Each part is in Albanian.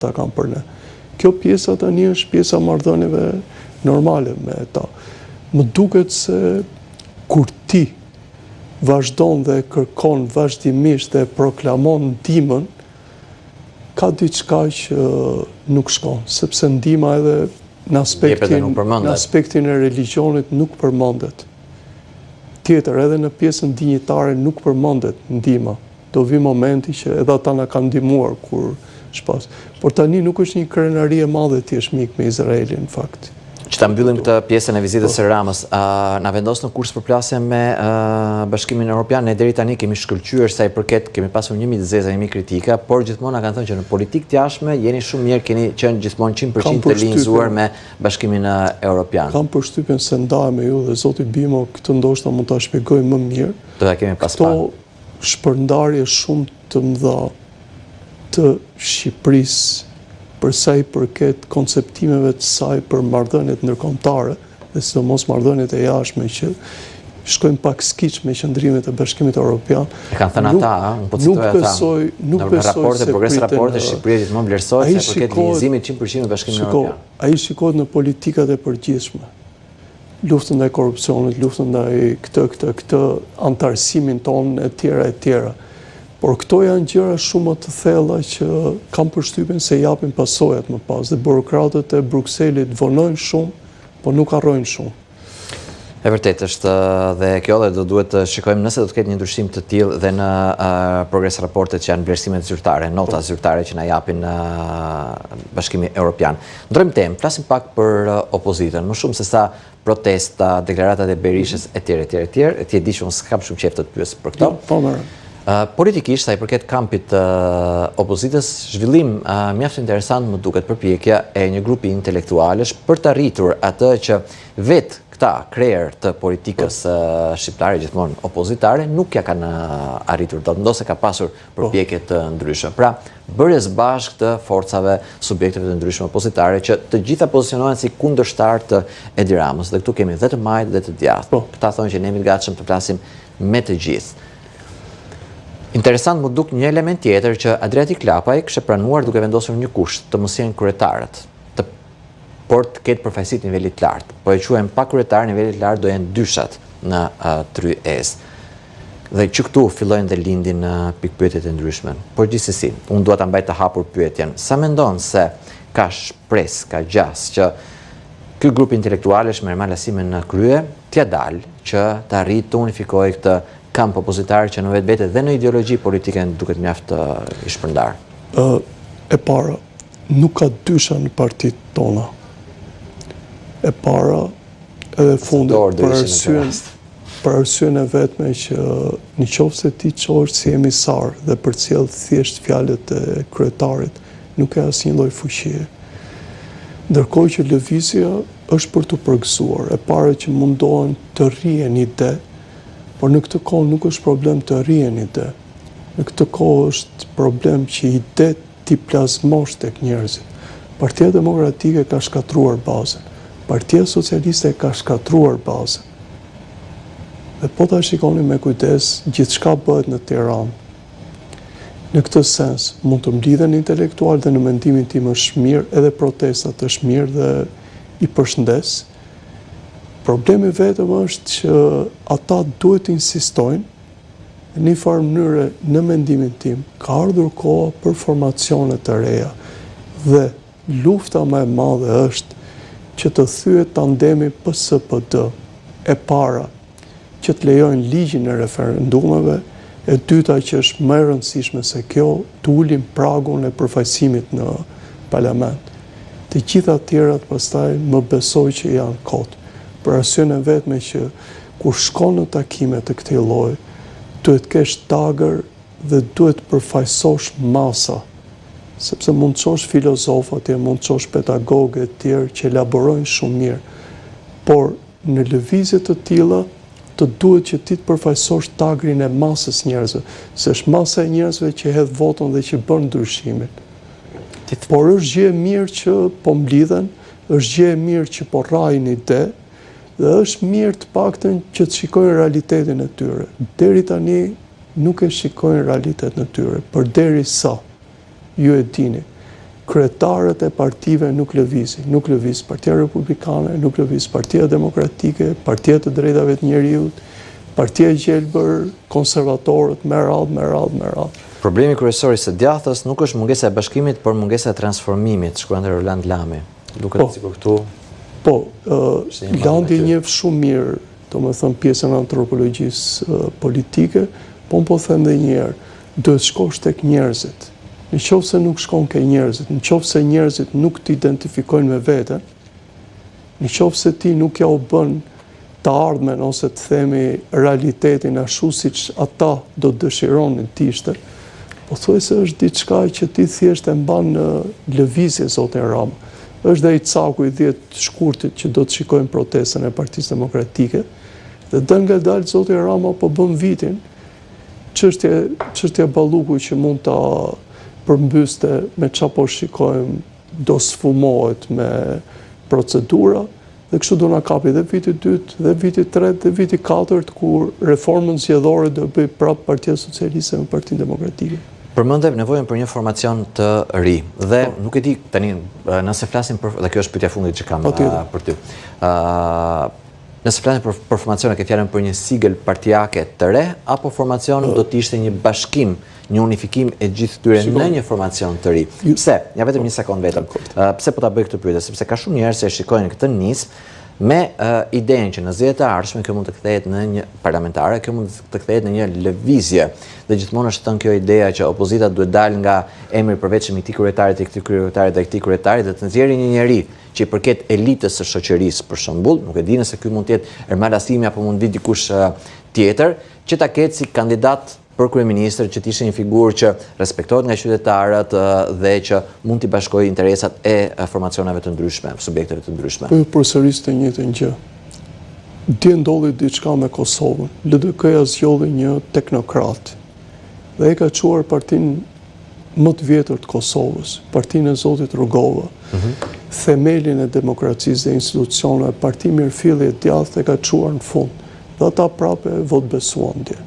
Ta kanë për ne. Kjo pjesa tani është pjesa e marrëdhënieve normale me ta. Më duket se kur ti vazhdon dhe kërkon vazhdimisht dhe proklamon ndihmën, ka diçka që nuk shkon, sepse ndihma edhe në aspektin, në aspektin e religjionit nuk përmendet. Tjetër, edhe në pjesën dinjitare nuk përmendet ndihma. Do vi momenti që edhe ata na kanë ndihmuar kur shpas. Por tani nuk është një krenari e madhe të jesh mik me Izraelin, në fakt. Që ta mbyllim këtë pjesën e vizitës së Ramës, na vendos në kurs përplasje me Bashkimin Evropian, ne deri tani kemi shkëlqyer sa i përket, kemi pasur 1000 të zeza, 1000 kritika, por gjithmonë na kanë thënë që në politikë të jashtme jeni shumë mirë, keni qenë gjithmonë 100% të linjëzuar me Bashkimin Evropian. Kam përshtypjen se ndahem me ju dhe zoti Bimo këtë ndoshta mund ta shpjegojë më mirë. Do ta kemi pas pak. shpërndarje shumë të mëdha të Shqipërisë për sa i përket konceptimeve të saj për marrëdhëniet ndërkombëtare dhe sidomos marrëdhëniet e jashtme që shkojnë pak skiç me qëndrimet e Bashkimit Evropian. E kanë thënë ata, unë po citoj ata. Besoj, nuk besoj raporte, progres raporte, Shqipëria gjithmonë vlerësohet sa i përket linjëzimit 100% me Bashkimin Evropian. Ai shikohet në politikat e përgjithshme. luftën ndaj korrupsionit, luftën ndaj këtë, këtë, këtë, anëtarësimin tonë, e tjera, e tjera. Por këto janë gjëra shumë më të thella që kam përshtypjen se japin pasojat më pas dhe burokratët e Brukselit vonojnë shumë, po nuk harrojnë shumë. E vërtetë është dhe kjo dhe do duhet të shikojmë nëse do të ketë një ndryshim të tillë dhe në progres raportet që janë vlerësimet zyrtare, nota po. zyrtare që na japin Bashkimi Evropian. Ndërrojmë temë, flasim pak për opozitën, më shumë se sa protesta, deklaratat e Berishës etj etj etj. Ti e di që unë s'kam shumë qejf të të pyes për këto. Po, po. Politikisht, sa i përket kampit të opozitës, zhvillim mjaft interesant më duket përpjekja e një grupi intelektualësh për të arritur atë që vetë këta krerë të politikës po. shqiptare, gjithmonë opozitare, nuk ia kanë arritur dot, ndonëse ka pasur po. përpjekje të ndryshme. Pra, bërjes bashkë të forcave, subjekteve të ndryshme opozitare që të gjitha pozicionohen si kundërshtarë të Edi Ramës. Dhe këtu kemi dhe të majtë dhe të djathtë. Po. Këta thonë që ne jemi të gatshëm të flasim me të gjithë. Interesant m'u duk një element tjetër që Adriatik Lapaj kishte pranuar duke vendosur një kusht të mos jenë kryetarët, të por të ketë përfaqësi të nivelit të lartë. Po e quajmë pa kryetar nivelit të lartë do jenë dyshat në tryezë. Dhe që këtu fillojnë dhe lindin pikëpyetjet e ndryshme. Por gjithsesi, unë dua ta mbaj të hapur pyetjen. Sa mendon se ka shpresë, ka gjasë që ky grup intelektualësh me Ermal Hasimin në krye t'ia dalë që të arrijë të unifikojë këtë kamp opozitar që në vetvete dhe në ideologji politike duket mjaft i shpërndarë? Ë e para, nuk ka dysha në partitë tona. E para edhe fundit për arsyen Për arsyen e vetme që në qoftë se ti çohesh si emisar dhe përcjell thjesht fjalët e kryetarit, nuk ke asnjë lloj fuqie. Ndërkohë që lëvizja është për t'u përgëzuar, e para që mundohen të rrihen ide, por në këtë kohë nuk është problem të rrihen ide. Në këtë kohë është problem që idetë t'i plazmosh tek njerëzit. Partia Demokratike ka shkatërruar bazën. Partia Socialiste ka shkatërruar bazën. Dhe po ta shikoni me kujdes, gjithçka bëhet në Tiranë. Në këtë sens, mund të mblidhen intelektualë dhe në mendimin tim është mirë, edhe protestat është mirë dhe i përshëndes. Problemi vetëm është që ata duhet të insistojnë Në një farë mënyre, në mendimin tim, ka ardhur koha për formacione të reja dhe lufta më e madhe është që të thyhet tandemi PS-PD, e para, që të lejojnë ligjin e referendumeve, e dyta që është më e rëndësishme se kjo, të ulim pragun e përfaqësimit në parlament. Të gjitha tjerat pastaj më besoj që janë kot. Për arsyen e vetme që Kur shkon në takime të këtij lloji, duhet të kesh tagër dhe duhet të përfaqësosh masa, sepse mund të çosh filozofë atje, mund të çosh pedagogë e tjerë që elaborojnë shumë mirë, por në lëvizje të tilla të duhet që ti të përfaqësosh tagrin e masës njerëzve, se është masa e njerëzve që hedh votën dhe që bën ndryshimin. Por është gjë e mirë që po mblidhen, është gjë e mirë që po rrahin ide, Dhe është mirë të paktën që të shikojnë realitetin e tyre. Deri tani nuk e shikojnë realitetin e tyre, përderisa ju e dini. Kryetarët e partive nuk lëvizin, nuk lëviz Partia Republikane, nuk lëviz Partia Demokratike, Partia e të Drejtave të Njeriut, Partia e Gjelbër, konservatorët, me radhë, me radhë, me radhë. Problemi kryesor i së djathtës nuk është mungesa e bashkimit, por mungesa e transformimit, shkruan Roland Lami. Duket po. sikur këtu. Po, Landi njeh shumë mirë, domethënë pjesën e antropologjisë politike, po unë po them dhe një herë, duhet shkosh tek njerëzit. Në qoftë se nuk shkon ke njerëzit, në qoftë se njerëzit nuk të identifikojnë me veten, në qoftë se ti nuk ja u bën të ardhmen ose të themi realitetin ashtu siç ata do të dëshironin të ishte, pothuajse është diçka që ti thjesht e mban në lëvizje zotin Rama. Është dhe ai caku i 10 shkurtit që do të shikojmë protestën e Partisë Demokratike dhe dalëngadalë zoti Rama po bën vitin çështje çështja Balluku që mund ta përmbyste me ça po shikojmë do sfumohet me procedura Dhe kështu do na kapi dhe viti i dytë, dhe viti i tretë, dhe viti i katërt, kur reformën zgjedhore do e bëjë prapë Partia Socialiste me Partinë Demokratike. Përmende nevojën për një formacion të ri dhe po. nuk e di tani nëse flasim për dhe kjo është pyetja e fundit që kam për ty. Ë nëse flasim për, për formacion e ke fjalën për një sigël partiake të re apo formacion do të ishte një bashkim një unifikim e gjithë këtyre në një formacion të ri. Pse? Ja vetëm një sekond vetëm. Pse po ta bëj këtë pyetje? Sepse ka shumë njerëz që e shikojnë këtë nismë me idenë që në zgjedhjet e ardhshme kjo mund të kthehet në një parlamentare, kjo mund të kthehet në një lëvizje. Dhe gjithmonë është thënë kjo ideja që opozita duhet dalë nga emri i përveçëm i këtij kryetarit, i këtij kryetarit dhe këtij kryetarit dhe të nxjerrë një njeri që i përket elitës së shoqërisë, për shembull, nuk e di nëse ky mund të jetë Ermal Asimi apo mund të vijë dikush tjetër, që ta ketë si kandidat për kryeministër që të ishte një figurë që respektohet nga qytetarët dhe që mund t'i bashkojë interesat e formacioneve të ndryshme, subjekteve të ndryshme. Po ju përsëris të njëjtën gjë. Dje ndodhi diçka me Kosovën. LDK-ja zgjodhi një teknokrat dhe e ka çuar partinë më të vjetër të Kosovës, partinë e Zotit Rugova, mhm. themelin e demokracisë dhe institucioneve, parti mirëfilli e djathtë e ka çuar në fund. Dhe ata prapë e votëbesuan dje.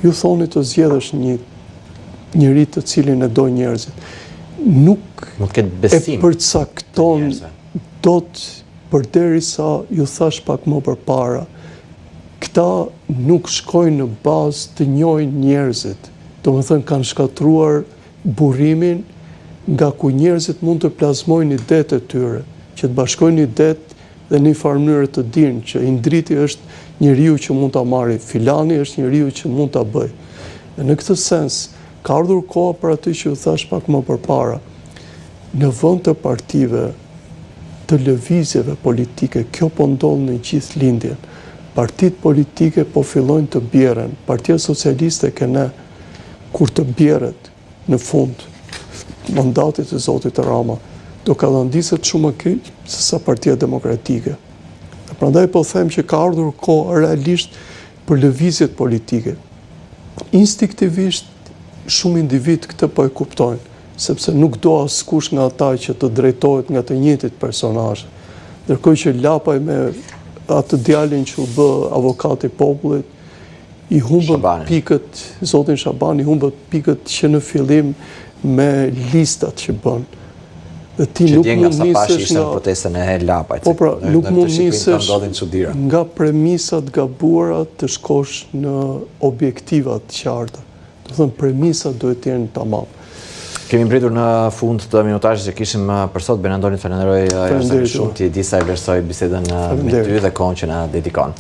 Ju thoni të zgjedhësh një njeri të cilin e do njerëzit. Nuk e përcakton dot përderisa ju thashë pak më përpara, këta nuk shkojnë në bazë të njohin njerëzit, domethënë kanë shkatërruar burimin nga ku njerëzit mund të plazmojnë idetë e tyre, që të bashkojnë idetë dhe në një farë mënyre të dinë që Indriti është njeriu që mund ta marri, filani është njeriu që mund ta bëjë. Dhe në këtë sens, ka ardhur koha për atë që ju thashë pak më përpara. Në vend të partive, të lëvizjeve politike, kjo po ndodh në gjithë lindjen. Partitë politike po fillojnë të bjerren. Partia Socialiste ke ne, kur të bjerret, në fund mandatit të zotit Rama, do kattandiset shumë më keq se sa Partia Demokratike. Dhe prandaj po them që ka ardhur koha realisht për lëvizjet politike. Instinktivisht shumë individë këtë po e kuptojnë, sepse nuk do askush nga ata që të drejtohet nga të njëjtit personazhe. Ndërkohë që Lapaj me atë djalin që u bë avokat i popullit, i humbën pikët, zotin Shaban, i humbën pikët që në fillim me listat që bën. Dhe ti nuk mund nisesh nga... protestën e Lapajt. Po pra, nuk mund nisesh nga premisat e gabuara të shkosh në objektivat e qarta. Domethënë, premisat duhet të jenë tamam. Kemi mbërritur në fund të minutazhit që kishim uh, për sot. Bernard Ndoni, të falenderoj uh, jashtëzakonisht shumë, ti e di sa e vlerësoj bisedën uh, me ty dhe kohën që na dedikon.